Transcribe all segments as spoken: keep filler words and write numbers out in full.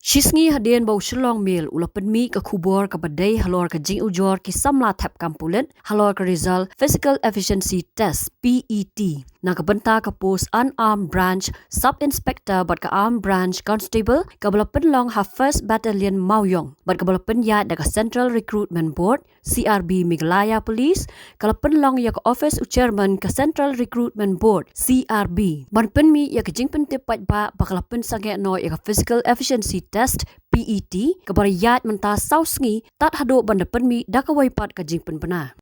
Shisngi hadien ba u Shillong Mail u la pynmih ka khubor kaba dei halor ka jingujor ki samla thep kam pulit halor ka result Physical Efficiency Test, P E T, na ka bynta ka post Unarmed Branch Sub Inspector bad ka Armed Branch Constable, kaba la pynlong ha First Battalion Mawiong bad kaba la pynïaid da ka Central Recruitment Board, C R B, Meghalaya Police, ka la pynlong ïa ka office u chairman ka Central Recruitment Board, C R B, ban pynmih ïa ka jingpyntip paidbah ba ka la pynsangeh noh ïa ka Physical Efficiency Test, P E T, kaba la ïaid mynta saw sngi tad haduh ban da pynmih da kawei pat ka jingpynbna.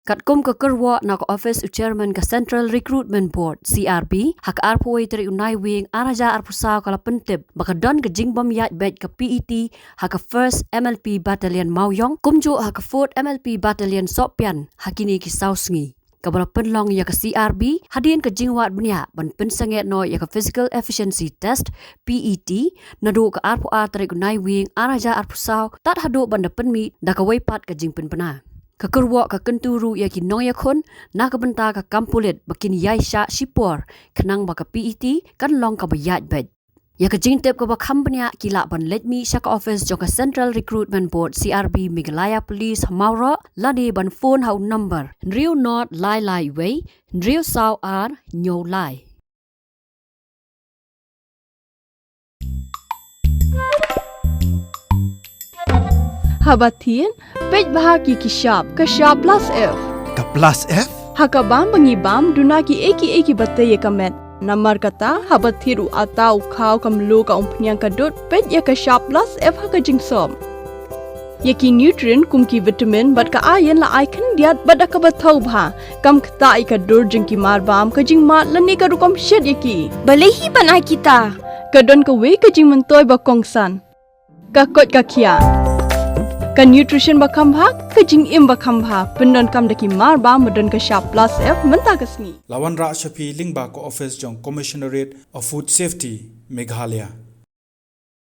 Katkum ka kyrwoh na ka office u chairman ka Central Recruitment Board, C R B, ha ka arphew wei tarik u Naiwieng ar hajar arphew saw, ka la pyntip ba ka don ka jingbym ïaid beit ka P E T ha ka First M L P Battalion Mawiong, kumjuh ha ka Fourth M L P Battalion Sohpian ha kine ki saw sngi, kaba la pynlong ïa ka C R B hadien ka jingwad bniah ban pynsangeh noh ïa ka Physical Efficiency Test, P E T, naduh ka arphew ar tarik u Naiwieng ar hajar arphew saw tad haduh ban da pynmih da kawei pat ka jingpynbna. Ka kyrwoh ka kyntu ruh ïa ki nongïakhun na ka bynta ka kam pulit ba kin ïai shah shipor khnang ba ka P E T kan long kaba ïaid beit. Ïa ka jingtip kaba kham bniah ki lah ban leit mih sha ka office jong ka Central Recruitment Board, C R B, Meghalaya Police ha Mawroh lane ban phone ha u number hynriew nod lai lai wei hynriew saw ar hynñiew lai. Haba thied, peit bha ki ki shap, ka shap plus F. Ka plus F? Ha ka bam ba ngi bam, duna ki ei ki ei kiba tei ïa ka met. Namar kata, haba thied u atta, u khaw, ka mluh, ka umphniang, ka dud, peit ïa ka shap plus F ha ka jingsop. Ïa ki nutrient kum ki vitamin bad ka iron la ai khyndiat bad da kaba thaw bha. Kam ktah ïa ka dur jong ki mar bam, ka jingmad lane ka rukom shet ïa ki. Balei hi ban ai kita? Ka don kawei ka jingmyntoi ba kongsan. Ka koit ka khiah. Ka nutrition ba kham bha, ka jingim ba kham bha. Pyndonkam da ki mar bam ba don ka shap plus F mynta ka sngi. La wanrah sha phi lyngba ka office jong Commissionerate of Food Safety, Meghalaya.